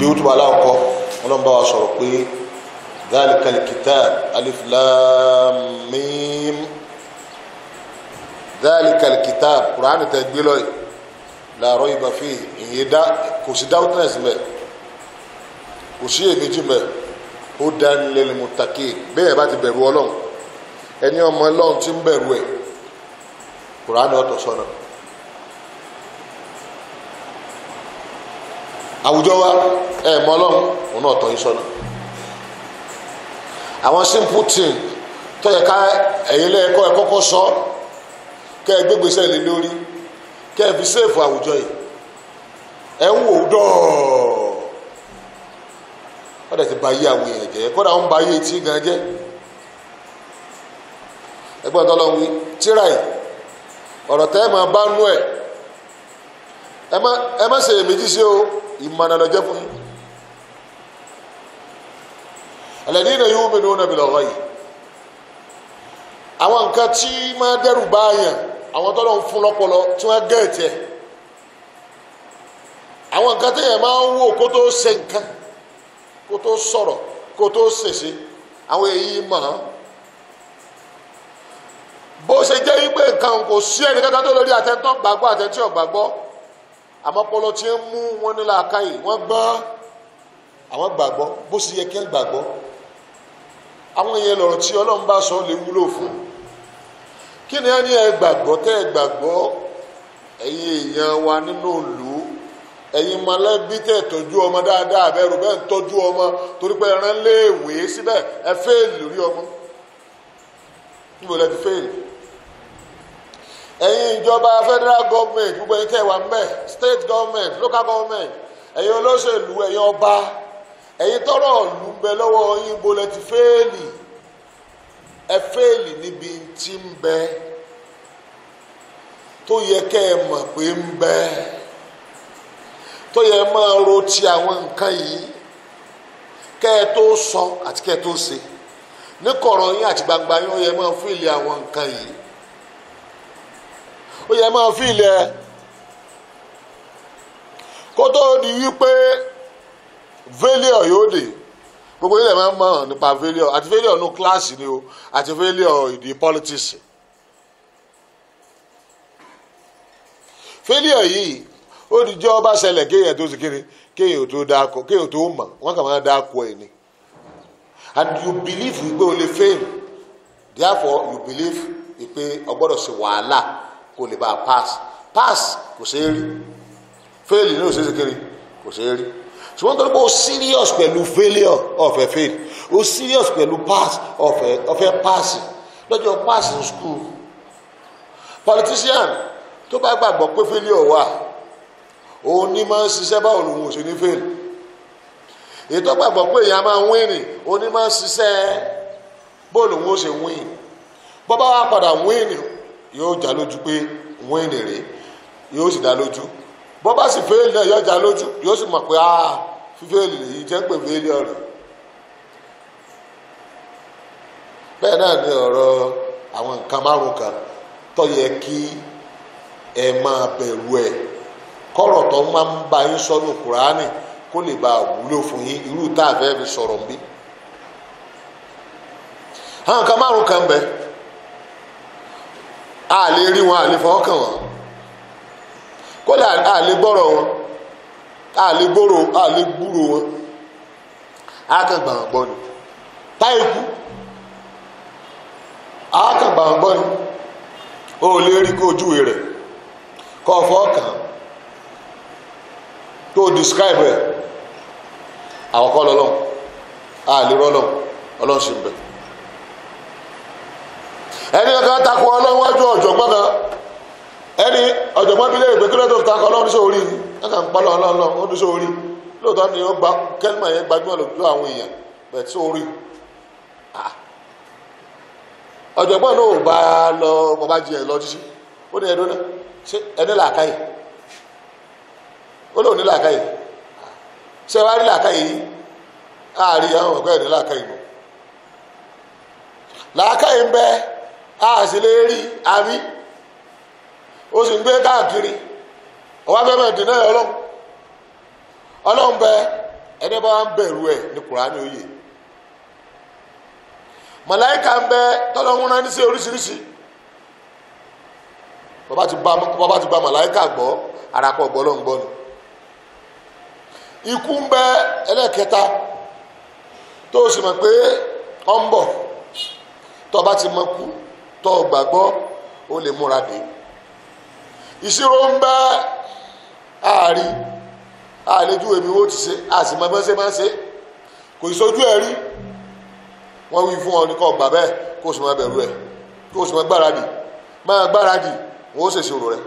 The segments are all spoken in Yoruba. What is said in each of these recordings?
Bí ó túbọ̀ aláwọ̀kọ́ Ọlọ́run bá wa sọ̀rọ̀ pé dhalikal kitab alif lam mim dhalikal kitab Kùránì tẹ gbé lọ́yìí la rayba fihi ìyẹn dá kò sí doubtness mẹ́ kò sí èméjì mẹ́ hudan lil muttaqin bẹ́ẹ̀ bá ti bẹ̀rù Ọlọ́run ẹni ọmọ Ọlọ́run ti ń bẹ̀rù ẹ̀ Kùránì ọ̀tọ̀ sọ́nà. Àwùjọ wa ẹ mọ Ọlọ́run òun náà tọ́ yín sọ́nà. Àwọn simple thing tó yẹ ká ẹ̀yin lẹ́ẹ̀kọ́ ẹ kọ́kọ́ sọ kẹ́ ẹ gbégbèsè lé lórí kẹ́ ẹ fi sèfù àwùjọ yìí ẹ ń wò dọ́ọ̀ wọ́n dẹ̀ ti ba ayé àwọn èèyàn jẹ́ kódà wọ́n ba ayé etí gan jẹ́. Ẹgbẹ́ ọ̀tọ́ lọ́wọ́ tíra yìí ọ̀rọ̀ tẹ́ ẹ máa bá nú ẹ̀ ẹ má ṣe èméjì sí o ìmọ̀nà lọ́jẹ́ fún yín. Alladhina yu'minuna bil ghaib àwọn nǹkan tí máa dẹ́rù báyàn àwọn tọ́lọ́ ń fún lọ́pọlọ tí wọ́n gẹ̀ẹ́tì ẹ̀ àwọn nǹkan tí èèyàn máa ń wò kó tó ṣe nǹkan kó tó sọ̀rọ̀ kó tó ṣèṣe àwọn èyí mọ̀ ọ́n. Bó ṣe jẹ́ wípé nǹkan kò sí ẹnì kankan tó lórí àtẹ̀ntọ́ gbàgbọ́ àtẹ̀ntí ọ̀gbàgbọ́ àmọ́ pọlọ tí ń mú wọn ní làákàyè wọ́n gbọ́n àwọn gbàgbọ́ bó ṣe yẹ kí ẹ gbàgbọ́. Àwọn èèyàn lọ̀rọ̀ tí Ọlọ́run bá sọ lè wúlò fún. Kí ni ẹ ní ẹ gbàgbọ́ tẹ́ ẹ gbàgbọ́ ẹ̀yin èèyàn wa nínú ìlú ẹ̀yin mọ̀lẹ́bí tẹ́ tọ́jú ọmọ dáadáa abẹ́rù bẹ́ẹ̀ ń tọ́jú ọmọ torí pé ẹran léèwé síbẹ̀ ẹ fẹ́ẹ̀lì lórí ọmọ níbo lẹ ti fẹ́ẹ̀lì. Ẹ̀yin ìjọba federal government gbogbo ẹ̀yin tẹ́ wà ńbẹ̀ state government local government ẹ̀yin olóṣèlú ẹ̀yin ọba ẹ̀yin tọ́rọ̀ ìlú ń bẹ lọ́wọ́ yín bo lẹ ti fẹ́ẹ̀lì ẹ fẹ́ẹ̀lì níbi tí ń bẹ tó yẹ kẹ́ ẹ mọ̀ pé ń bẹ tó yẹ máa ro ti àwọn nǹkan yìí kẹ́ ẹ tó sọ àti kẹ́ ẹ tó ṣe ní kọ̀rọ̀ yín àti gbangba yín ó yẹ máa fíìlì àwọn nǹkan yìí ó yẹ máa fíìlì ẹ kó tó di wípé failure yóò dé. Gbogbo ilẹ̀ máa ń mọ̀ nípa failure àti failure nù kíláàsì ni o àti failure ìdí politics. Failure yìí ó di jọ́ ọba ṣẹlẹ̀ kéèyàn tó ṣe kiri kéèyàn tó dáko kéèyàn tó mọ̀ wọ́n kàn máa dáko ẹ̀ ni. And you believe wípé o lè fail, therefore you believe wípé o gbọ́dọ̀ ṣe wàhálà kó lè bá a pass. Pass kò ṣeé rí, fail ní òṣèṣe kiri kò ṣeé rí. Ṣùgbọ́n torí pé o serious pẹ̀lú failure ọ̀fẹ́ fail, o serious pẹ̀lú pass ọ̀fẹ́ pass lọ́jọ́ pass in school. Politician tó bá gbàgbọ́ pé failure wà òun ní máa ń ṣiṣẹ́ báwo lòun ò ṣe ní fail. Ètò gbàgbọ́ pé èèyàn máa ń wíìnì òun ní máa ń ṣiṣẹ́ báwo lòun ò ṣe wíìnì. Bọ́bá wa padà wíìnì yóò já lójú pé wíìnì rèé yóò sì dá lójú. Bọ́bá sì fail náà yóò já lójú yóò sì mọ̀ pé fífẹ́ẹ̀lì yìí jẹ́ pé failure rẹ̀. Bẹ́ẹ̀ náà ni ọ̀rọ̀ àwọn nǹkan márùn kan tó yẹ kí ẹ máa bẹ̀rù ẹ̀ kọ́rọ̀ tó máa ń bá yín sọ́nù Kùránì kó lè bá wúlò fún yín irú tá a fẹ́ fi sọ̀rọ̀ ń bí. Àwọn nǹkan márùn kan bẹ a lè rí wọn a lè fọwọ́ kàn wọ́n kódà a lè gbọ́rọ̀ wọn a lè gbòòrò a lè gbúrò wọn a kàn gbà wọ́n gbọ́ ni táyé kú a kàn gbà wọ́n gbọ́ ni o lè rí kó ojúwe rẹ̀ kó fọwọ́ kàn tó describe ẹ̀. Àkọ́kọ́ lọ́lọ́ a lè rọ́lọ́ Ọlọ́run sì ń bẹ. Ẹni kankan takò Ọlọ́run wájú ọ̀jọ̀gbọ́n kan ẹni ọ̀jọ̀gbọ́n bí léèrè pé kí ló tó takò Ọlọ́run sí orí ni wọ́n kàn ń pa Ọlọ́run ó dún sí orí lóòótọ́ ni ó gba kẹ́lìmọ̀ yẹn gbajúmọ̀ lójú àwọn èèyàn bẹ̀ sí orí. Ọ̀jọ̀gbọ́n náà ò bá lọ bàbá jiyàn lọ títí ó ní ẹdún náà ṣé ẹni làákàyè ó lóun ní làákàyè ṣé wàá rí làákàyè yìí àárí àwọn ọ̀gbẹ́ ní làákàyè mọ́ làákàyè ń bẹ a sì lè rí àbí ó sì ń gbé káàkiri ọwọ́ afẹ́fẹ́ dènà ọlọ́run ọlọ́run bẹ Ẹni bá ń bẹ̀rù ẹ̀ ní Kùránì òye. Màláíkà ń bẹ tọ́lọ́ ń rán ní sí oríṣiríṣi. Bàbá ti gba màláíkà gbọ́, arakọ̀ gbọ́ ló ń gbọ́ ni. Ikú ń bẹ ẹlẹ́kẹta tó o sì mọ̀ pé ọ ń bọ̀. Tó o bá ti mọ̀ kú, tó o gbàgbọ́, ó lè múra dé. Ìṣirò ń bẹ àárí, àlejò èmi ó ti ṣe, a sì mọ bí wọ́n ṣe máa ń ṣe. Kò ìṣojú ẹ̀ rí. Wọ́n wí fún ọ ní kó gbà bẹ́ẹ̀, kó o sì máa bẹ̀rù ẹ̀, kó o sì máa gbáradì. Máa gbáradì, wọ́n ó ṣèṣirò rẹ̀.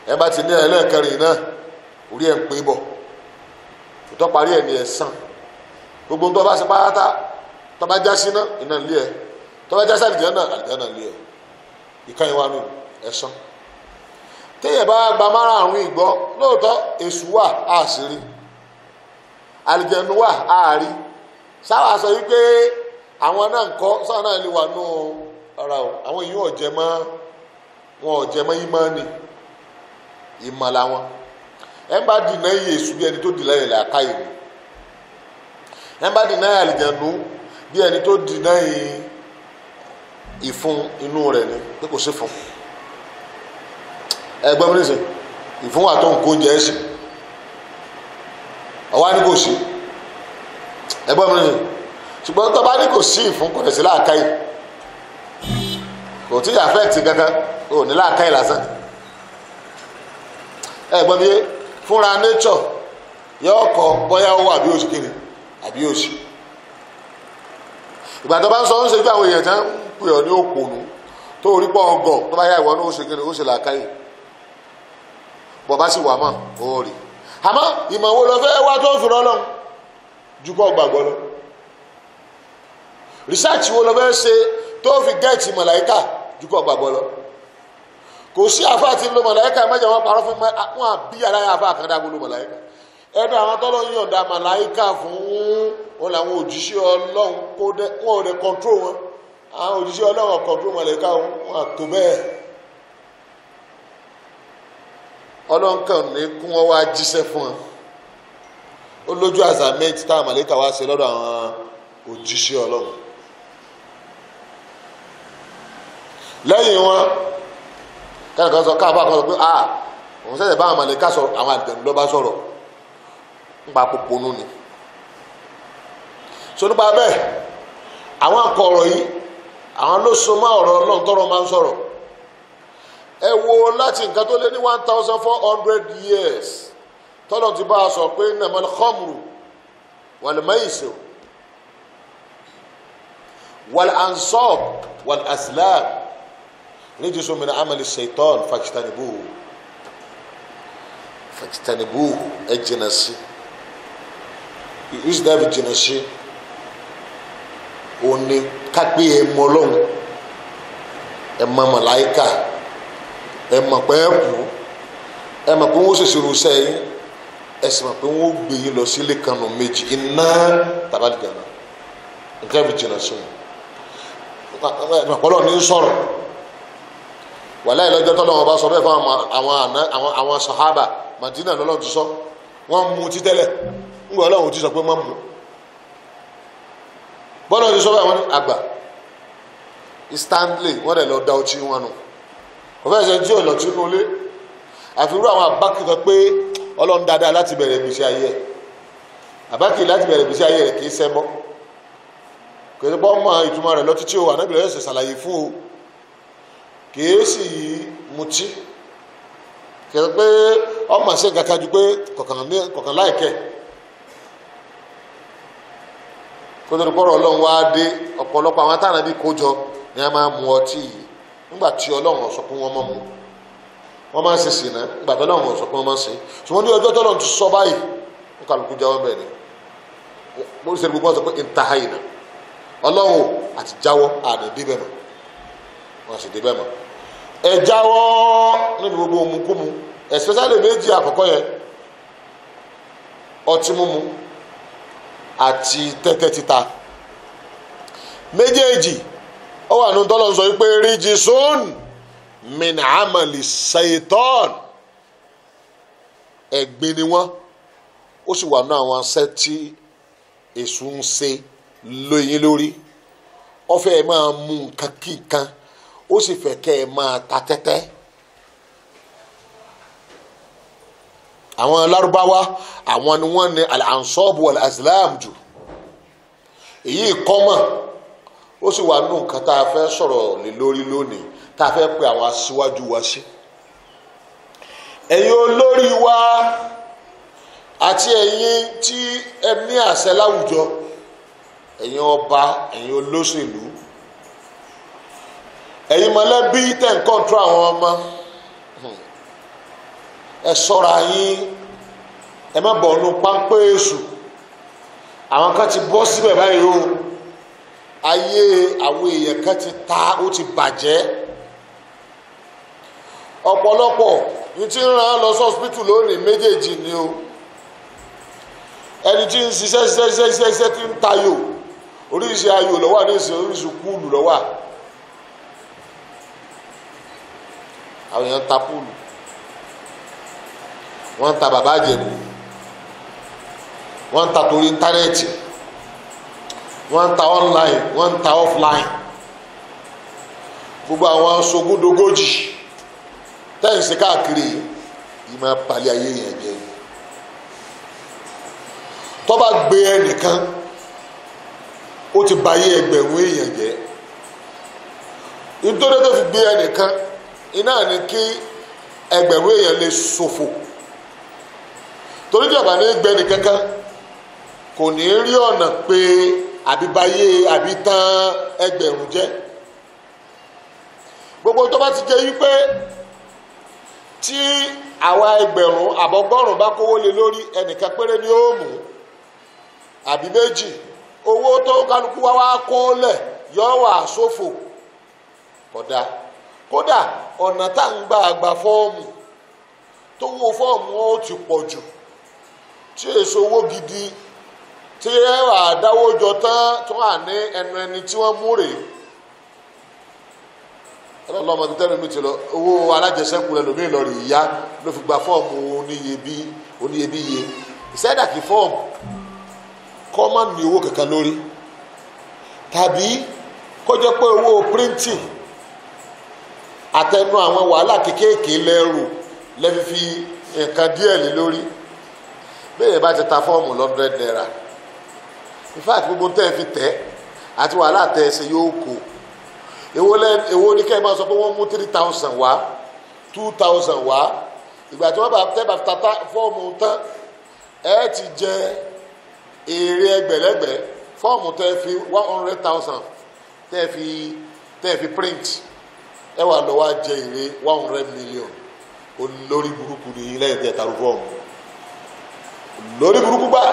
Ẹ bá ti ní ẹlẹ́ẹ̀kẹrin náà, orí ẹ̀ ń pè bọ̀. Ìtọ́ parí ẹ̀ ní ẹ̀san. Gbogbo ń tọ́ bá ṣe pátá, tọ́ bá já síná, iná ń lé ẹ. Tọ́ bá já sí àlìjánnà, àlìjánnà ń lé ẹ. Ìkànnì wa nù ẹ̀san. Téèyàn bá gba márààrún ìgbọ́, lóòótọ́ èṣù wà á sì rí, àlìjẹ̀nu wà á rí. Sáwà sọ wípé àwọn náà ń kọ́, sáwà náà lè wà nù ara o. Àwọn èèyàn ọ̀jẹ̀ mọ́, wọn ọ̀jẹ̀ mọ́ ìmánì, ìmọ̀ làwọn. Ẹ bá dìnnà iye èṣù bí ẹni tó dìnnà ilẹ̀ àkáyè ni. Ẹ bá dìnnà àlìjẹ̀nu bí ẹni tó dìnnà ìfun inú rẹ̀ ni, pé kò sí fún. Ẹgbẹ́ mi nìsín, ìfún wà tó ń kó oúnjẹ ẹ̀sìn, ọwá ní kò sí. Ẹgbẹ́ mi nìsín, ṣùgbọ́n tó bá ní kò sí ìfún, kò sí láàkáyè, kò tí àfẹ́ẹ̀tì kankan, ò ní láàkáyè lásán. Ẹgbẹ́ mi yé, fúnra nature yóò kọ bóyá ó wà àbí òsì kiri àbí òsì. Ìgbà tó bá ń sọ ń ṣe bí àwọn èèyàn tán ń pè ọ́ ní òpònú tó rí pọ̀ ọgọ̀, tó bá yá ìwọ ní òsì kiri ó sì làákàyè. Bọ̀ bá sì wà mọ́ ó rí. Àmọ́ ìmọ̀ wo lọ fẹ́ wá tó fi rọ́lọ́ ju kọ́ gbàgbọ́ lọ? Research wo lọ fẹ́ ṣe tó fi gẹ́ẹ̀tì màláíkà ju kọ́ gbàgbọ́ lọ? Kò sí àfáà tí ń lo màláíkà, mẹ́jọ wọn parọ́ fún wọn àbí aláya àfáà kan dágbó lo màláíkà. Ẹnu àwọn tọ́lọ́ yọ̀ǹda màláíkà fún wọn làwọn òjíṣẹ́ Ọlọ́run, kó dẹ wọn ò dẹ control wọn. Àwọn òjíṣẹ́ Ọlọ́run control màláíkà wọn àtò bẹ́ẹ̀. Ọlọ́run kàn ní kí wọ́n wá jíṣẹ́ fún wọn. Ó lójú àṣà méjì táwọn màláíkà wá ṣe lọ́dọ̀ àwọn òjíṣẹ́ Ọlọ́run. Lẹ́yìn wọn, kẹ́nìkan sọ káàbà kan sọ pé ah, òun ṣẹ̀ṣẹ̀ bá àwọn màláíkà sọ̀rọ̀, àwọn àlùjànnú ló bá sọ̀rọ̀ nípa pòpònú ni. So nípa bẹ́ẹ̀, àwọn akọ̀rọ̀ yìí, àwọn ló so mọ́ ọ̀rọ̀ Ọlọ́run tọ́rọ̀ máa ń sọ̀rọ̀. Ẹ wo láti nǹkan tó lé ní 1400 years tọ́lọ̀ ti bá a sọ pé innamal khamru wal maisir wal ansab wal azlam rijsun min amali shaitan fajtanibuhu fajtanibuhu. Ẹ jìnnà sí ìsìdáàbì, jìnnà sí òní kápẹ́ ẹ mọ Ọlọ́run, ẹ mọ màláíkà, ẹ mọ̀ pé ẹ kú, ẹ mọ̀ pé wọ́n ṣèṣirò sẹ́yìn, ẹ sì mọ̀ pé wọ́n gbé yín lọ sílé kanu méjì, iná tàbálìjànà. Nǹkan fi jìnnà sí wọn. Ẹ mọ̀ pé Ọlọ́run ní sọ̀rọ̀. Wàláhì lọ́jọ́ tọ́lọ́run bá sọ bẹ́ẹ̀ fún àwọn sàhábà Màdínà lọ́lọ́run ti sọ, wọ́n mú títẹ́lẹ̀ ńgbà Ọlọ́run ti sọ pé wọ́n mú. Bọ́lá ti sọ bẹ́ẹ̀ wọ́n ní àgbà Stanley, wọ́n dẹ̀ lọ da ọtí wọn nù. Kò fẹ́ ṣe tí ò lọ tí inú ilé. Àfi irú àwọn àbákì kan pé Ọlọ́run dáadáa láti bẹ̀rẹ̀ ìgbésí ayé ẹ̀. Àbákì láti bẹ̀rẹ̀ ìgbésí ayé rẹ̀ kì í ṣẹbọ. Kò sí pọ́ mọ ìtumọ̀ rẹ̀ lọ títí o, ànábì rẹ̀ ṣe ṣàlàyé fún o. Kì í sì mutí. Kì í pé ọmọ ṣe nǹkan kan ju pé kọ̀ọ̀kan láìkẹ́. Kó tó di pọ́rọ̀ Ọlọ́run wá dé, ọ̀pọ̀lọpọ̀ àwọn táwọn àbí kó jọ ni a máa mu ọtí yìí. Nígbà tí Ọlọ́run sọ pé wọ́n mọ̀ mu, wọ́n máa ń ṣe sìnà. Nígbà tí Ọlọ́run sọ pé wọ́n máa ń ṣe, ṣùgbọ́n ní ọjọ́ tọ́lọ́run ti sọ báyìí, wọ́n kàlùkù jáwọ́ bẹ́ẹ̀ ni. Mo ṣe gbogbo wọn sọ pé ntahayina, Ọlọ́run àti jáwọ́ àná débẹ̀ mọ́, wọ́n sì débẹ̀ mọ́. Ẹ jáwọ́ nínú gbogbo òmùkúmu, especially méjì àkọ́kọ́ yẹn, ọtí mímu àti tẹ́tẹ́ títa. Méjèèjì ó wà nínú tọ́lọ́ sọ wípé ríjìsún min amali shaitan. Ẹ̀gbin ni wọ́n. Ó sì wà ní àwọn aṣẹ́ tí èṣù ń ṣe lóyún lórí. Ó fẹ́ ẹ máa mú nǹkan kí nǹkan, ó sì fẹ́ kẹ́ ẹ máa ta tẹ́tẹ́. Àwọn Lárúbáwá àwọn ni wọ́n ní al-ansab wal-azlam jù. Èyí kọ́mọ̀, ó sì wà nù nǹkan tá a fẹ́ sọ̀rọ̀ lé lórí lónìí, tá a fẹ́ pe àwọn aṣíwájú wa sí. Ẹ̀yin olórí wa àti ẹ̀yin tí ẹ ní àṣẹ láwùjọ, ẹ̀yin ọba, ẹ̀yin olóṣèlú, ẹ̀yin mọ̀lẹ́bí tẹ̀ ń kọ́ńtró àwọn ọmọ, ẹ ṣọ́ra yín, ẹ má bọ̀ ọ́nú páńpẹ́ èṣù. Àwọn kan ti bọ́ síbẹ̀ báyìí o. Ayé àwọn èèyàn kan ti ta, ó ti bàjẹ́. Ọ̀pọ̀lọpọ̀ ní tí ń rán lọ sọ́sìpítù lónìí méjèèjì ni o. Ẹni tí ń ṣiṣẹ́ ṣiṣẹ́ ṣiṣẹ́ ṣiṣẹ́ ṣiṣẹ́ tí ń tayò, oríṣi ayò ló wà nísìnyí, oríṣi kúùlù ló wà. Àwọn èèyàn ń ta kúùlù, wọ́n ń ta bàbá àjẹ̀bù, wọ́n ń ta torí íńtánẹ́ẹ̀tì, wọ́n ń ta online, wọ́n ń ta offline. Gbogbo àwọn sogúndogójì tẹ́ǹsì káàkiri yìí máa palẹ̀ ayé yẹn jẹ́. Tó bá gbé ẹnìkan, ó ti ba ayé ẹgbẹ̀rún èèyàn jẹ́. Nítorí tó fi gbé ẹnìkan, iná ní kí ẹgbẹ̀rún èèyàn lè ṣòfò. Torí tí ọba ní gbẹ nìkankan, kò ní rí ọ̀nà pé àbíbáyé àbí tán ẹgbẹ̀rún jẹ́. Gbogbo tó bá ti jẹ́ wípé tí àwa ẹgbẹ̀rún àbọ̀gọ́rùn bá kówó lé lórí, ẹnìkan péré ni ó mú àbí méjì, owó tó kálukú wá wá kó lẹ̀ yọ wà ṣòfò. Kódà kódà ọ̀nà tá à ń gbà gba fọ́ọ̀mù tó wo fọ́ọ̀mù ó ti pọ̀ jù, tí èso owó gidi tí ẹ wà dáwó jọ tán tó wà ní ẹnu ẹni tí wọ́n mú rèé. Ọlọ́mọ bíi tẹ́lẹ̀ mi ti lọ owó alájẹsẹ́kù rẹ lómi lọ rí ìyá ló fi gba fọ́ọ̀mù oníyebíye. Ìṣẹ́dàkì fọ́ọ̀mù kọ́ má ní owó kankan lórí, tàbí kó jẹ́ pé owó píríntì àtẹnu àwọn wàhálà kéékèèké lẹ́rù lẹ́fi fi nǹkan díẹ̀ lé lórí. Bẹ́ẹ̀ bá ti ta fọ́ọ̀mù 100 naira, in fact gbogbo tẹ́ ẹ fi tẹ́ àti wàhálà tẹ́ ẹ ṣe yóò kó. Èwo ni kẹ́ ẹ máa sọ pé wọ́n mú 3,000 wá, 2,000 wá. Ìgbà tí wọ́n bá tẹ́ bá ta fọ́ọ̀mù tán, ẹ ti jẹ èrè ẹgbẹ̀lẹ́gbẹ̀. Fọ́ọ̀mù tẹ́ fi 100,000 tẹ́ fi print, ẹ wà lọ́wọ́ jẹ èrè 100 million. Olórí burúkú ni lẹ́yìn tẹ́ taru fọ́ọ̀mù. Olórí burúkú gbà.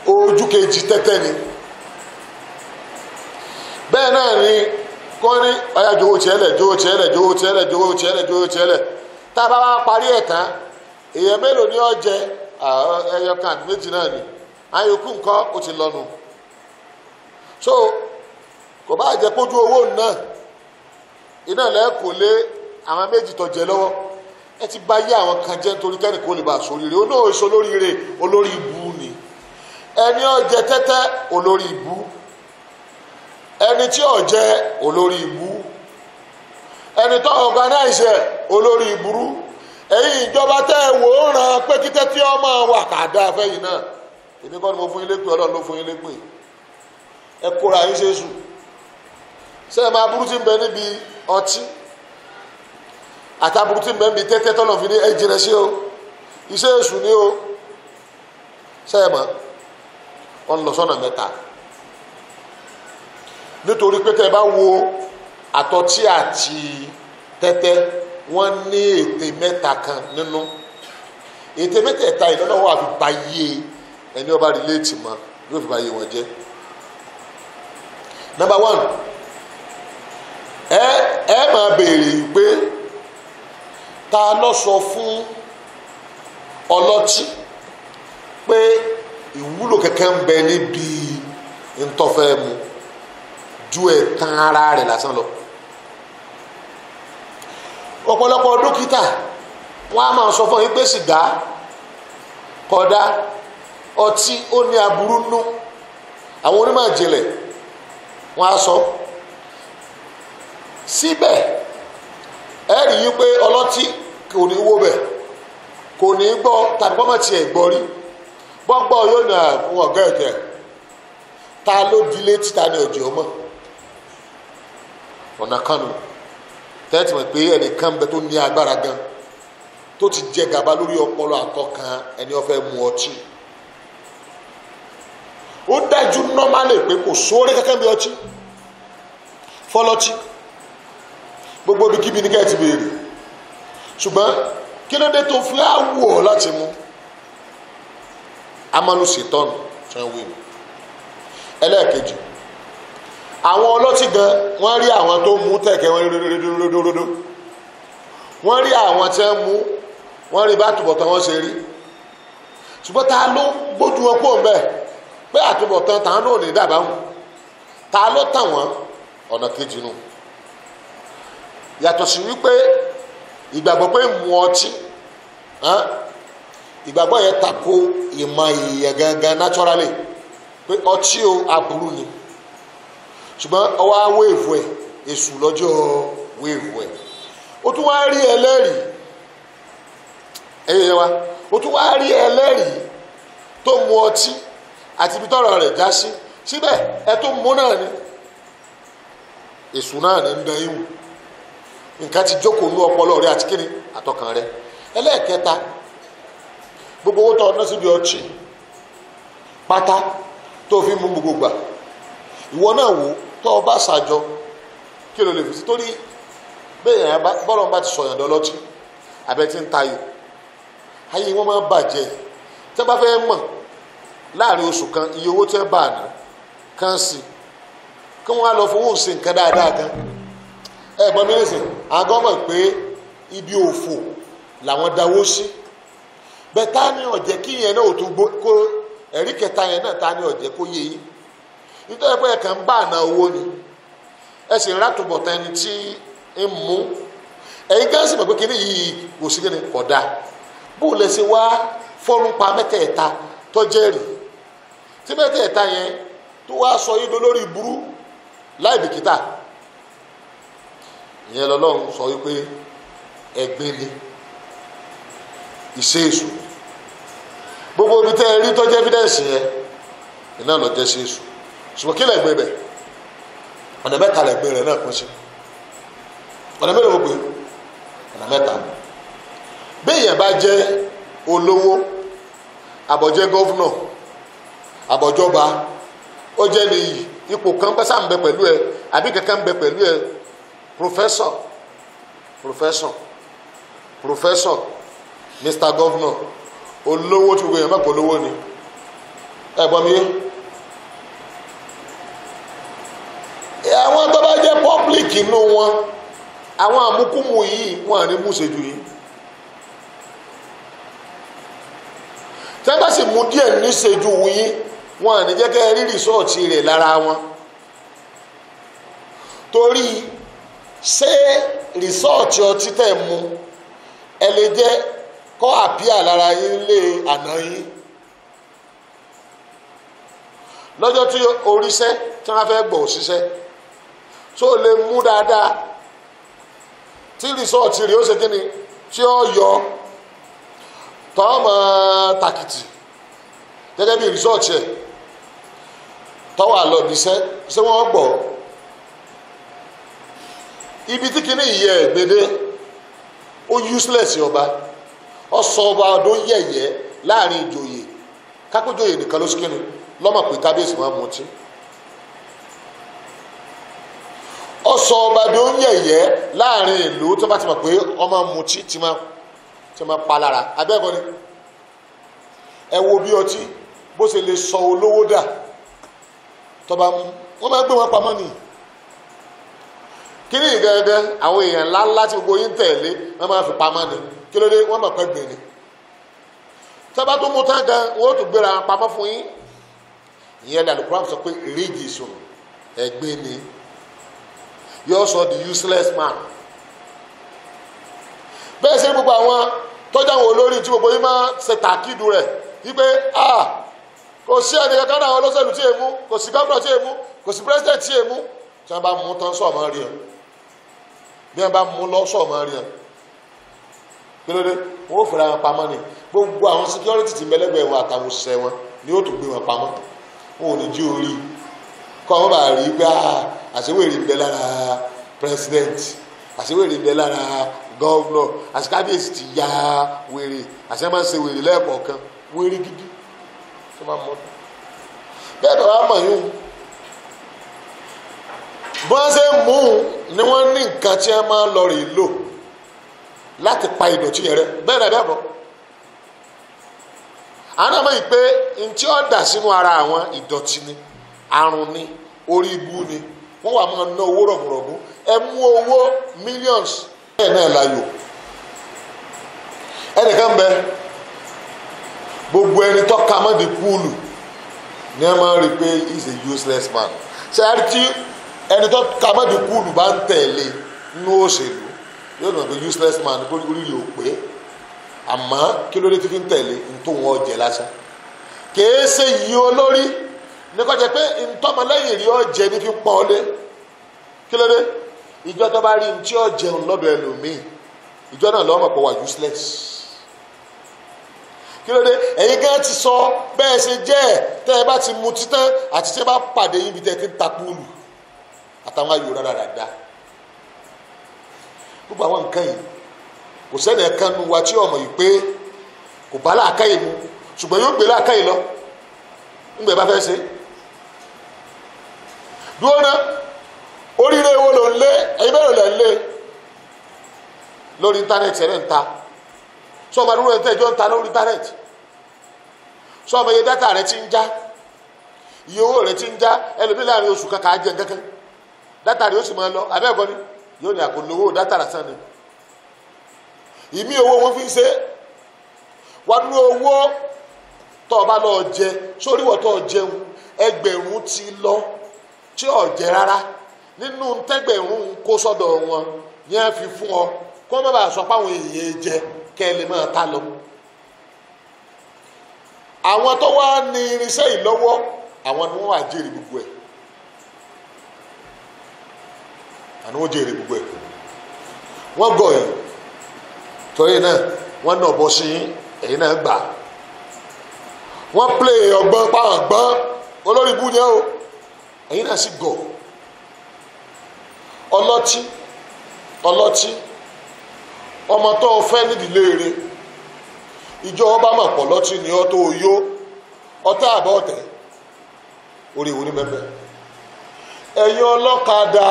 Ojú kejì tẹ́tẹ́ ni. Bẹ́ẹ̀ náà ni kọ́ ní ọ̀yà jowó tiẹ̀lẹ̀ jowó tiẹ̀lẹ̀ jowó tiẹ̀lẹ̀ jowó tiẹ̀lẹ̀ jowó tiẹ̀lẹ̀. Tá a bá wá parí ẹ̀ tán, èèyàn mélòó ni ó jẹ? Ẹyọ kan àbí méjì náà ni. Àyòkù nǹkan ó ti lọ́nu. So kò bá jẹ́ pójú owó náà, iná lẹ́ẹ̀kọ́ lé àwọn méjì tó jẹ lọ́wọ́. Ẹ ti bá yé àwọn kan jẹ́ nítorí kẹ́ni kó lè bá sóríire. Olóòṣó olóríire, olórí ibu ni. Ẹni ó jẹ tẹ́tẹ́, olórí ibu. Ẹni tí ó jẹ, olórí ibu. Ẹni tó organize, olórí ìburú. Ẹ̀yin ìjọba tẹ́ ẹ wò ó ràn pé kí tẹ́tí ọmọ wà kàdá fẹ́yìn náà. Èmi kọ́ ni mo fún yín lépè, Ọlọ́run ló fún yín lépè. Ẹ kóra yín ṣe sùn. Ṣé ẹ máa burú tí ń bẹ níbi ọtí àtàbùrú tí ń bẹ níbi tẹ́tẹ́ tọ́lọ̀ fi ní ẹ jìnà sí o, iṣẹ́ èṣù ni o. Ṣé ẹ mọ̀? Wọ́n lọ sọ́nà mẹ́ta. Nítorí pé tẹ́ ẹ bá wo àtọtí àti tẹ́tẹ́, wọ́n ní ète mẹ́ta kan nínú. Ète mẹ́tẹ̀ẹ̀ta ìlọ́lọ́wọ́ àfi ba yé ẹni ọba rìlẹ́ẹ̀tì mọ́, yóò fi ba yé wọn jẹ́. Number one, ẹ máa béèrè pé ta ló sọ fún ọlọ́tí pé ìwúlò kẹ̀kẹ́ ń bẹ níbi ntọ́fẹ́ mu ju ẹ̀tàn ara rẹ̀ lásán lọ. Ọ̀pọ̀lọpọ̀ dókítà Wọ́n á máa sọ fún yín pé sìgá kódà ọtí ó ní aburú nú. Àwọn onímọ̀ ìjìnlẹ̀ wọ́n á sọ. Síbẹ̀ ẹ rí i pé ọlọ́tí kò ní wó bẹ̀, kò ní gbọ́ tàbí kọ́ mọ̀ tiẹ̀ gbọ́ rí. Gbọ́gbọ́ yóò ní àwọn ọ̀gá ẹ̀jẹ̀. Ta ló di létí, ta ni òjò mọ́? Ọ̀nà kan nù tẹ́tí mọ̀ pé ẹnìkan bẹ tó ní agbára gan tó ti jẹ gàba lórí ọpọlọ àtọkàn ẹni ó fẹ́ mu ọtí. Ó dájú nọ́málì pé kò sóore kankan bí ọtí fọlọ́tí, gbogbo ibikíbi ní kẹ́ẹ̀tì béèrè. Ṣùgbọ́n kí ló dé tó fi á wù ọ́ láti mú? Amalu ṣètọ́nù tí wọ́n wí ni. Ẹlẹ́ẹ̀kejì, àwọn ọlọ́tí gan wọ́n rí àwọn tó mú tẹ̀kẹ́ wọn ródóródóródó, wọ́n rí àwọn tí wọ́n mú, wọ́n rí bá àtúbọ̀tán wọn ṣe rí. Ṣùgbọ́n ta ló gbójú wọn kó mbẹ́ pé àtúbọ̀tán tàn náà ní dàbá wọn? Ta ló tàn wọ́n? Ọ̀nà kejì nù. Yàtọ̀ sí wípé ìgbàgbọ́ pé mu ọtí, ìgbàgbọ́ yẹn tako ìmọ̀ ìyẹn gangan naturally pé ọtí o aburú ni. Ṣùgbọ́n ọwọ́ á wéèvù ẹ̀, èṣù lọ́jọ́ wéèvù ẹ̀. Ó tún wá rí ẹlẹ́rìí, ẹ̀yẹ wa, ó tún wá rí ẹlẹ́rìí tó mu ọtí àti ibi tọ́rọ̀ rẹ̀ já sí. Síbẹ̀ ẹ tó mú náà ni, èṣù náà ní ń dán yín wò. Nǹkan ti jókòó ní ọpọlọ rẹ àti kíni àtọkàn rẹ. Ẹlẹ́ẹ̀kẹta, gbogbo owó tó ọ̀nà síbi ọtí pátá tó fi mú gbogbo gbà, ìwọ náà wò tó o bá ṣàjọ kí ló lè fi sí? Torí bẹ́ẹ̀ bọ́lọ̀ ń bá ti sọ̀yàn dọ́lọ́tí abẹ́ tí ń tayò, ayé wọn máa ń bàjẹ́. Tí wọ́n bá fẹ́ mọ̀ láàrin oṣù kan iye owó tí wọ́n bá ná kàn sí, kí wọ́n á lọ fowó ṣe nǹkan dáadáa kan. Ẹ gbọ́n mi lẹ́sìn, àgọ́ mọ̀ pé ibi òfò làwọn dáwó sí. Bẹ́ẹ̀ ta ni ọ̀jẹ̀ kí yẹn náà ò tún gbó kó ẹ̀rí kẹta yẹn náà, ta ni ọ̀jẹ̀ kó yé yín? Nítorí pé ẹ̀kan ń bá àná owó ni, ẹ sì ń rátùbọ̀tán ẹni tí ń mú. Ẹ̀yin gán sì mọ̀ pé kíní yìí kò sí kíní kò dáa. Bó lẹ ṣe wá fọ́nù pa mẹ́tẹ̀ẹ̀ta tó jẹ́rìí, tí mẹ́tẹ̀ẹ̀ta yẹn tó wá sọ yín dolórí burú láì bìkítà? Ìyẹn lọ́lọ́run sọ wípé ẹ̀gbin ni ìṣe èṣù. Gbogbo ibi tẹ́ ẹ rí tó jẹ́ evidence yẹn iná lọ jẹ́ sí èṣù. Ṣùgbọ́n kí lẹ́gbẹ́ bẹ̀? Ọ̀nà mẹ́ta lẹ́gbẹ́ rẹ̀ náà pín sí. Ọ̀nà mélòó mo pè? Ọ̀nà mẹ́ta. Béèyàn bá jẹ́ olówó, àbọ̀jẹ́ gọ́fúnà, àbọ̀jọba, ó jẹ́ nìyí, ipò kan bẹ́ sáà ń bẹ pẹ̀lú ẹ, àbí kankan ń bẹ pẹ̀lú ẹ, professor, professor, professor, Mr. Governor, olówó tí gbogbo èèyàn mọ̀ pé olówó ni. Ẹ gbọ́ mi yé? Àwọn tó bá jẹ́ public inú wọn, àwọn àmúkúmù yìí wọn à ní mú ṣèjú yìí. Tí wọ́n bá sì mú díẹ̀ ní ṣèjú yìí, wọn à ní jẹ́ kẹ́ rí rìsọ́ọ̀tì rẹ̀ lára wọn. Torí ṣé rìsọ́ọ̀tì ọtí tẹ̀ mu ẹ lè jẹ́ kọ́ àpíà lára yín lé àná yín lọ́jọ́ tí oríṣẹ́ tí wọ́n fẹ́ gbọ̀ òṣìṣẹ́ tó lè mú dáadáa tí rìsọ́ọ̀tì rẹ̀ ó ṣe kíni tí ó yọ tọ́mọ tàkìtì gẹ́gẹ́ bí rìsọ́ọ̀tì ẹ̀ tọ́wà lọ bíṣẹ́ ṣé wọ́n gbọ́ ibi tí kíní ìyẹ́ ẹ̀gbẹ́dẹ́ ó useless ọba ọsọ ọba ọdún yẹ̀yẹ́ láàrin ìjòyè kápẹ́jòyè nìkan ló sí kíni lọ́mọ̀ pé kábíyèsí máa mutí ọsọ ọba ọdún yẹ̀yẹ́ láàrin ìlú tó bá ti mọ̀ pé ọmọ mutí ti máa pa lára abẹ́ẹ̀kọ́ ni ẹ wo bí ọtí bó ṣe lè sọ olówó dà tọba mú wọn máa gbé wọn pamọ́ nìyí kíní gẹ́gẹ́ àwọn èèyàn ńláńlá tí gbogbo yín tẹ̀lé wọ́n máa fi pamọ́ ni kí ló dé wọ́n mọ̀ pé gbìn ni tọ́ba tó mú tán gan wọ́n ó tún gbéra pamọ́ fún yín ìyẹn ní Al-Qur'an sọ pé rígì sùn ẹ̀gbin ni yóò sọ the useless man bẹ́ẹ̀ ṣe gbogbo àwọn Tọ́jà àwọn olórí tí gbogbo yín máa ṣe tàkìdù rẹ̀ wípé kò sí ẹnì kankan náà olóṣèlú tí èmú, kò sí gómìnà tí èmú, kò sí pírẹsidẹ̀ntì tí èmú. Tí wọ́n bá mú tán sọ̀mọ́ rí ẹ̀, bí wọ́n bá mú lọ sọ̀mọ́ rí ẹ̀, kí ló dé? Wọ́n ò fẹ́ra wọn pamọ́ ni. Gbogbo àwọn security ti mẹlẹ́gbẹ̀ẹ́ wọn àtàwọn òṣìṣẹ́ wọn ni ó tún gbé wọn pamọ́. Wọn ò ní jí orí kọ́ wọn bá rí pé àṣewèrè ń bẹ lára president, àṣewèrè ń bẹ lára gọ́vnọ̀, àṣekábíyèsí ti ya wèrè, àṣẹ máa ń ṣe wèrè lẹ́ẹ̀kọ̀ọ̀kan, wèrè gidi tó máa mọ́ bẹ́ẹ̀ bá wàá mọ̀ yún. Bọ́n ṣe mú un ni wọ́n ní nǹkan tí wọ́n máa ń lọ rè lò láti pa ìdọ̀tí yẹn rẹ. Bẹ́ẹ̀ náà bẹ́ẹ̀ bọ́ àwọn náà mọ̀ yìí pé ntí ó dà sínú ara àwọn ìdọ̀tí ni, àrùn ni, orí ibú ni. Wọ́n wà máa ná owó rọ̀gùrọ̀gù, ẹ mú owó millions. Bẹ́ẹ̀ náà láyò ẹnìkan bẹ, gbogbo ẹni tó ka mọ́ di kúlù ní ẹ máa rí i pé he is a useless man. Ṣé ẹ tí ẹni tó ka mọ́ di kúlù bá ń tẹ̀lé nínú òṣèlú yóò dùn pé useless man kó orí rẹ̀ ò pé. Àmọ́ kí ló dé tí fi ń tẹ̀lé ntó wọn jẹ lásán? Kìí ṣe yìí olórí ní kó jẹ pé ntọ́mọlẹ́yìn rí ọ jẹ ní fi pọ́n ọ lé. Kí ló dé? Ìjọ tó bá rí ntí ọ jẹun lọ́dọ̀ ẹlòmíì, ìjọ náà lọ́mọ̀ pọ̀ wà useless. Kí ló dé? Ẹ̀yin gan ti sọ bẹ́ẹ̀ ṣe jẹ́ ẹ̀ tẹ́ ẹ bá ti mu títán àti tí ẹ bá pàdé yín bí tẹ́ ẹ ti ń ta púùlù àtàwọn ayò rárára. Gbogbo àwọn nǹkan yìí kò sẹ́ni ẹ̀kan nu wa tí ọmọ yìí pé kò bá làákàyè mu, ṣùgbọ́n yóò gbé làákàyè lọ ńgbẹ́ bá fẹ́ ṣe. Dúró ná, oríire wo ló ń lé? Ẹ̀yin bẹ́ẹ̀ ló ń lé lórí íńtánẹ́ẹ̀tì ẹ̀rẹ́ ń ta. Sọ ọmọ àdúrà ẹ̀ńtẹ́ ìjọ ń ta lórí íńtánẹ́ẹ̀tì. Sọ ọmọ iye dátà rẹ ti ń já, iye owó rẹ ti ń já. Ẹlòmíì láàrin oṣù kankan á jẹ nǹkankan, dátà rẹ ó sì máa lọ. Abẹ́ẹ̀kọ́ ni yóò ní àkọlówó dátà lásán ni. Ìmí owó wọn fi ń ṣe wá dúró owó tó o bá lọ jẹ sórí wọ́n tó o jẹun ẹgbẹ̀rún ti lọ tí ò jẹ rárá nínú tẹ́gbẹ̀rún kó sọ́dọ̀ wọn ní ẹ fi fún ọ kó má bàa sọ páwọn èèyàn jẹ kẹ́ ẹ lè máa ta lọ. Àwọn tó wá ní irinṣẹ́ yìí lọ́wọ́ àwọn ni wọ́n wà jèrè gbogbo ẹ̀, àwọn ni wọ́n jèrè gbogbo ẹ̀. Wọ́n gọ̀ yìí torí náà wọ́n náà bọ́ sí ẹ̀yìn náà gbà. Wọ́n plé ọgbọ́n páwọn gbọ́n olórí ibú ni ó, ẹ̀yìn náà sì gọ̀. Ọlọ́tí ọlọ́tí ọmọ tó o fẹ́ nídìílé rẹ̀, ìjọ ọba mọ̀ pọ̀ lọ́tí ni ọ tó o yó ọtá àbọ̀ ọ̀tẹ̀ orí ìwò ní mẹ́fẹ́. Ẹ̀yin ọlọ́kadà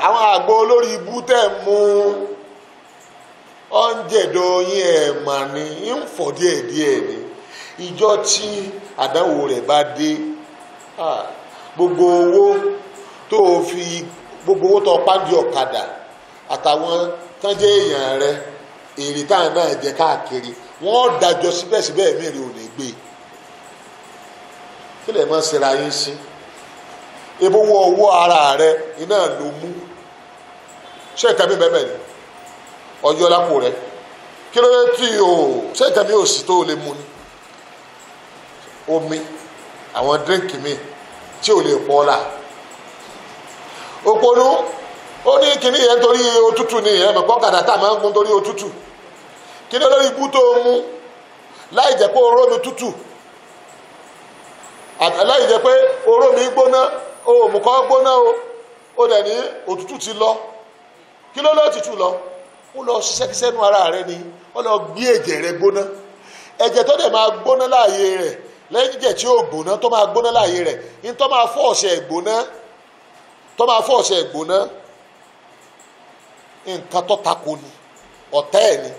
àwọn àgbo olórí ibú tẹ̀ mú ọ̀njẹ̀dọ̀ yín ẹ̀ mà ní ń fọ̀ díẹ̀díẹ̀ ni. Ìjọ tí àdánwò rẹ̀ bá dé, gbogbo owó tó o fi gbogbo owó tó o pàdé ọ̀kadà àtàwọn tán jẹ́ èèyàn rẹ èrè táwọn náà jẹ káàkiri wọ́n dájọ́ síbẹ̀síbẹ̀ ẹ̀mí rẹ̀ ò ní gbé. Kí lè máa ṣera yín sí? Ebó wọ owó ara rẹ iná ló mú. Ṣé ìka mi bẹ́ẹ̀ ni ọjọ́ lápò rẹ? Kí ló dé tí o ṣé ìka mi ò sí tó o lè mu ni? Omi àwọn díríǹkì mi tí ò lè pọ̀ la. Òpònú ó ní kíní yẹn torí òtútù ni ẹ mọ̀ kọ́kadà tá a máa ń gun torí òtútù. Kíní olórí ibú tó o mú láì jẹ́ pé oró mi tútù, láì jẹ́ pé oró mi gbóná, o ò mú kọ́ gbóná o, ó dẹ̀ ní òtútù ti lọ. Kí ló lọ́ọ́ tútù lọ? Ó lọ ṣiṣẹ́ nu ara rẹ ni, ó lọ gbé ẹ̀jẹ̀ rẹ gbóná. Ẹ̀jẹ̀ tó dẹ̀ máa gbóná láàyè rẹ̀, lẹ́yìn jẹ̀ tí ó gbóná tó máa gbóná láàyè rẹ̀, ní tó máa fọ́ ọ̀sẹ̀ gbóná, tó máa fọ́ ọ̀sẹ̀ gbóná, nǹkan tó tako ni, ọ̀tá ẹ̀ ni.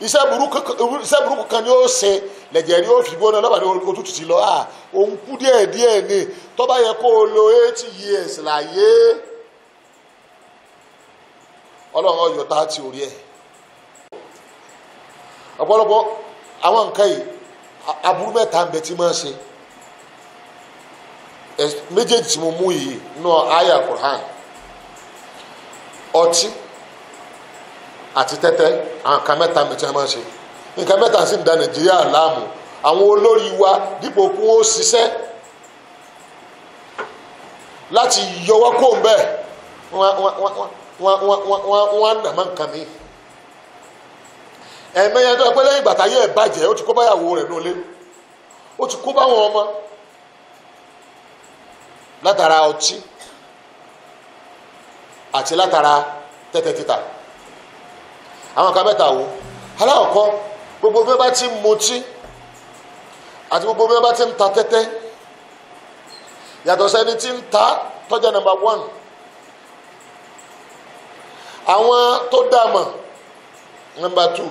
Iṣẹ́ burúkú kan ni ó ṣe lẹ̀jẹ̀ rí ó fi gbóná lọ́ba ní òtútù ti lọ. Òun kú díẹ̀ díẹ̀ ni. Tó bá yẹ kó o lo 80 years láyé, Ọlọ́run ọyọ̀ tá a ti orí ẹ̀. Ọ̀pọ̀lọpọ̀ àwọn nǹkan yìí aburú mẹ́ta ń bẹ tí máa ń ṣe. Méjèèjì tí mo mú yìí nínú àyà Qur'an, ọtí àti tẹ́tẹ́. Àwọn nǹkan mẹ́ta mẹ́ta máa ń ṣe, nǹkan mẹ́ta sì ń da Nàìjíríà láàmú. Àwọn olórí wa, dípò kún ó ṣiṣẹ́ láti yọwọ́ kó ń bẹ́ẹ̀, wọ́n á nà má nǹkan mi. Ẹ̀mẹ́yẹ tó pé lẹ́yìn ìgbà táyé ẹ̀ bàjẹ́, ó ti kó báyàwó rẹ̀ nulẹ̀, ó ti kó báwọn ọmọ látara ọtí àti látara tẹ́tẹ́ títa. Àwọn kan mẹ́ta wo? Aláwọ̀kọ́, gbogbo bí wọ́n bá ti ń mutí àti gbogbo bí wọ́n bá ti ń ta tẹ́tẹ́, yàtọ̀ sẹ́ni tí ń ta tọ́jà number one, àwọn tó dààmú number two.